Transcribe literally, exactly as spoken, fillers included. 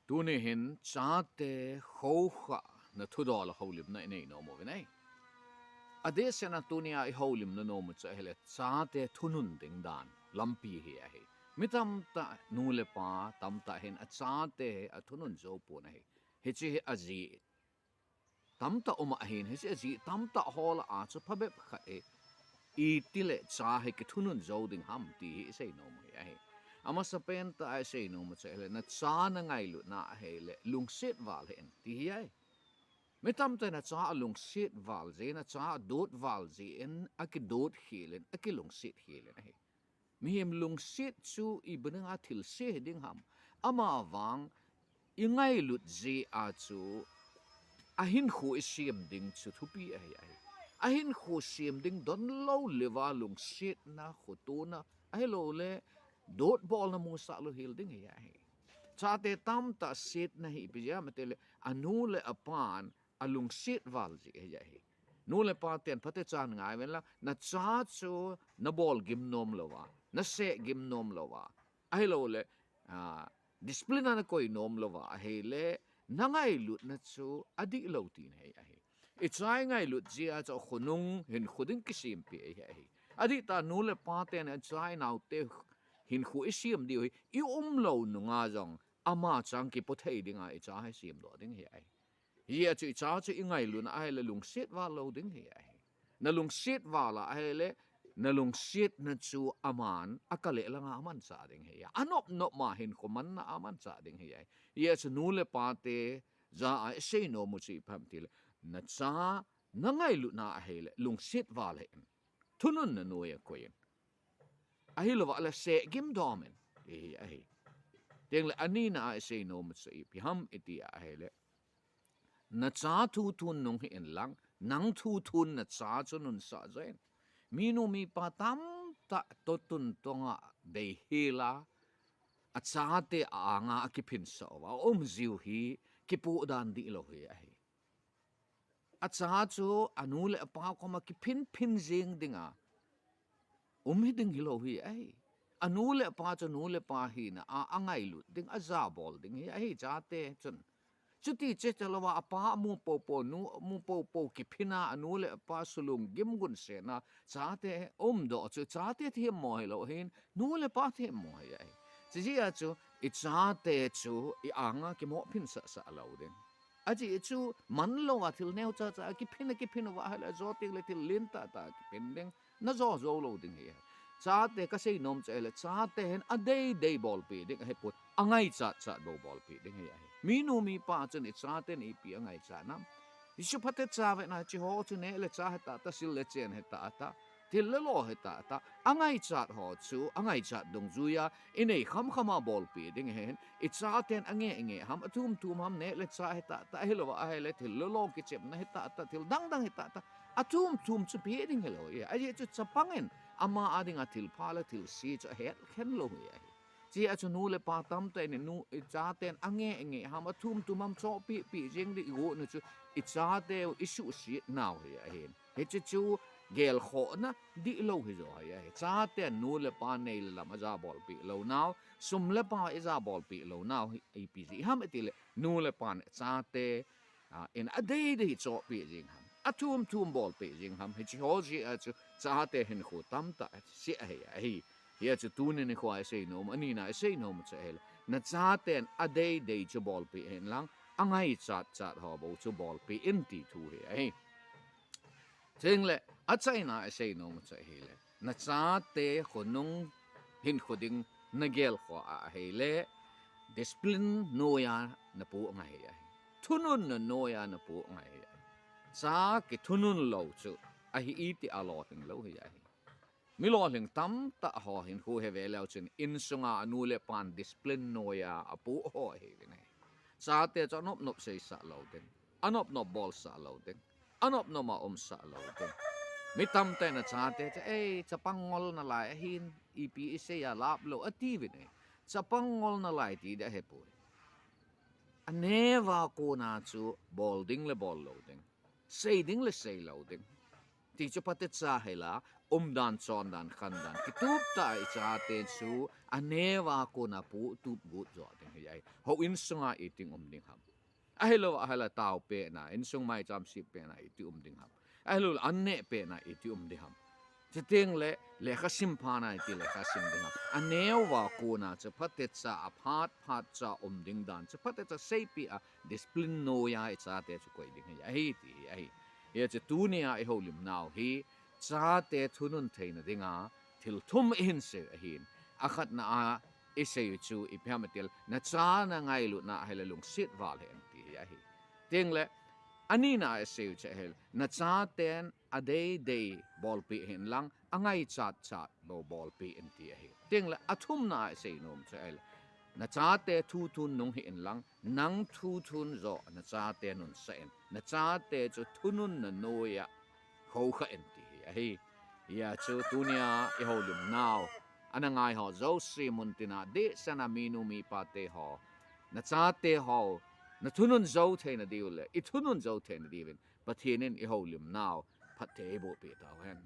Tuni hin chate khoukhah na thudol a houlimna i nei nom uvin ahi. Adehsetna tunia i houlimna nom u chu ahile chate thunun ding dan lampi hi ahi. Mi tamtah nu le pa tamtah hin a chate a thunun jou pon ahi. Hiche hi ajeh tamtah um ahin, hiche ajeh tamtah ho lah a chu phabep khat hi itile cha hi kithunun jou ding ham ti hi i sei nom u hi ahi. Amasapen tah a i sei nom u chu ahile na cha na ngailutna ahile lungset val hih in ti hi ahi. Mi tamtah in a cha alungset val jeh in, a cha adot val jeh in, akidot khel in, akilungset khel in ahi. Mihem lungset chu ipi dinga thilse hiding ham? Amavang i ngailut jeh a chu ahinkho i sem ding chu thupi ahi, ahi. Ahinkho sem ding donlou leuva lungsetna, khotona, ahiloule dotbolna musah lou hel ding hi ahi. Chate tamtah setna hi ipi jeh ham itile anu le apan alungset val jeh hi ahi. Nu le pa ten phatechan ngai uvin lang, na cha chu na bolgim nom louva, na sehgim nom louva, ahiloule discipline a na koi nom louva ahile na ngailutna chu adihlou tina hi ahi. I cha i ngailut jeh a chu khonung hinkho ding kisempeh ahi, ahi. Adihtah nu le pa ten a cha i naote hinkho i sem diu hi i umlou nunga jong ama chang kipothei dinga i cha hi semdoh ding hi ahi. Hijeh a chu i cha chu i ngailutna ahile lungset val lou ding hi ahi. Na lungset val a ahile na lungsetna chu aman akale langa amanchah ding hi ahi. Anop nop ma hinkho manna a amanchah ding hi ahi. Hijeh a chu nu le pate jah a i sei nom u chu ipi ham itile na cha na ngailutna ahile lungset val hih in, thununna noiya koi in, ahilouva le sehgim dom in ti hi ahi. Tengle anina a i sei nom u chu ipi ham iti ahile na cha thu thun nung hih in lang, nang thu thun na cha chu nunsah jo in. Minu mipa tamtah totun tonga deihel a, a chate a anga akiphinsah uva aum jiu hi kipoh dan dihlou hi ahi. A cha chu anu le apa koma kiphinphin jeng dinga um hiding hilou hi ahi. Anu le apa chu nu le pa hina a angailut ding, ajabol ding hi ahi chate chun. Chuti chete louva apa amu poupou, nu amu poupou kiphin a anu le apa sulunggim gunsetna chate umdoh chu chate themmo hilou hin, nu le pa themmo hi ahi. Chujeh a chu i chate chu i anga kimohphin sahsah lou ding. Ajeh chu manlouva thil neocha cha a kiphin a kiphin uva ahile ajo tengle thil lentah tah a kiphin ding, najo joulou ding hi ahi. Chate kasei nom chu ahile chate hin adeidei bolpeh ding ahipoi, angaichat chat bou bolpeh ding hi ahi. Minu mipa chun i chaten ipi angaichat nam? Hiche phatecha vetna hiche ho chu neh le chah hitahtah, sil le chen hitahtah, thil le lo hitahtah, angaichat ho chu angaichat dungjuia inei khamkham a bolpeh ding ahin, i chaten angeh ngeh ham, athum thum ham, neh le chah hitahtah, ahilouva ahile thil le lo kichepna hitahtah, thil dangdang hitahtah, athum thum chu peh ding hilou hi. Ajeh chu chapang in ama a dinga thilpha le thilse chu ahetkhen lou hi ahi. Chujeh a chu nu le pa tamtah in i chaten angeh ngeh ham, athum thum ham chohpeh peh jeng ding i got u chu i chateu i suhset nau hi ahin. Hiche chu gelkhohna dihlou hijo hi ahi. Chaten nu le pa nei le lam ajabolpeh lou nau, sum le pai ijabolpeh lou nau hi ipi jeh ham itile nu le pan chate in adeidei chohpeh jeng ham, athum thum bolpeh jeng ham, hiche ho jeh a chu chate hinkho tamtah se ahi, ahi. Hijeh a chu tuni nikhoa i sei nom, anina i sei nom u chu ahile na chaten adeidei chu bolpeh hih in lang, angaichat chat ho bou chu bolpeh in ti thu hi ahi. Tengle achaina i sei nom u chu ahile na chate khonung hinkho ding na gelkhoh a ahile discipline noiya napoh ngai hi ahi. Thununna noiya napoh ngai hi ahi. Cha kithunun lou chu ahi iti a lolhing lou hi ahi. Mi lolhing tamtah ho hinkho hi ve leu chun insunga anu le pan discipline noiya apoh ho ahiuvin ahi. Chate chu anop nop seisah lou ding, anop nop bolsah lou ding, anop nop a umsah lou ding. Mi tamtah in a chate chu, ei, chapang ngol nalai ahin, ipi isei a lap lou atiuvin ahi. Chapang ngol nalai ti ding ahipoi. Aneo a kona chu bol ding le bol lou ding, sei ding le sei lou ding. Ti chu phatecha hela, umdan, chondan, khandan kitup tah a i chate chu aneo a kona pu tup got jo ding hi ahi. Houin sunga itin um ding ham? Ahilou ahile taopehna, insung maicham sempehna itin um ding ham? Ahilou annehpehna itin um ding ham? Chuteng le lekha simphatna iti lekha sim ding ham? Aneo a kona chu phatecha, aphat phatcha um ding dan chu phatecha seipeh a, discipline noiya i chate chu koi ding hi ahi ti hi ahi. Hiche tunia i houlimnau hi chate thunun theina dinga thil thum ihin sei ahin. Akhatna a i sei chu ipi ham itile, nacha nangailutna ahile lungset val hih in ti hi ahi. Chuteng le anina a i sei chu ahile, nachaten adeidei bolpeh hih in lang, angaichatchat bou bolpeh in ti ahi. Chuteng le athumna a i seinom chu ahile, nachate thuthun nung hih in lang, nang thuthun joh nachate nunsah in, nachate chu thununna noiya khoukhah in ti hi ahi. Hia chu tunia i houlimnau, ana ngaiho jouse muntina, dehset a minu mipate ho, nachate ho nathunun jou theina diu le i thunun jou theina diuvin Pathen in i houlimnau phatthei eiboh peh tauhen.